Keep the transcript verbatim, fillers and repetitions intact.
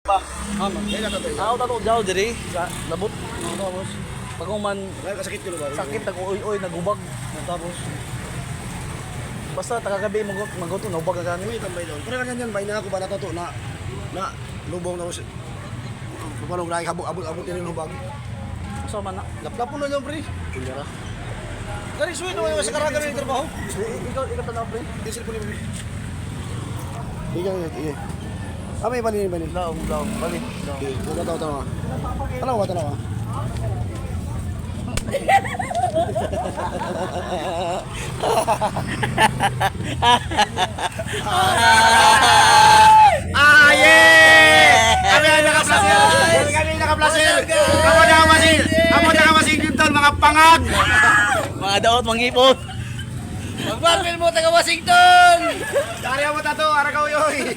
Ano? Kaya na to, eh. Ako tato, daw, diri, sa labot. Ano to, boss? Pag human, sakit ko ba? Sakit ako, uy, uy, nagubag. Tapos, basta, tagagabi, magot, magot, nahubag na gani. Uy, tambay doon. Pero ganyan yan, bay, na ako ba, natato na, na, lubong na, boss? Kapalong na, abot, abot, abot, yun yung hubag. Sa man na. Laplap mo na yung, pre. Hindi na. Dari, suwi naman yung sa karaga ng trabaho. Ikaw, ikaw tanaw, pre. Yung cellphone mo, pre. Ikaw, ikaw, ikaw. Ah, may bali, may bali. Daw, daw, bali. Daw. Sige, tanaw, tanaw, tanaw. Tanaw ba, tanaw ba? Ah, yeah! Kami ang naka-flasher! Kami ang naka-flasher! Amo na ang masin! Amo na ang masin yung tol, mga pangag! Mga daot, mga ipon! Magbapil mo, taga Washington! Dari mo tato, aragaw yoy!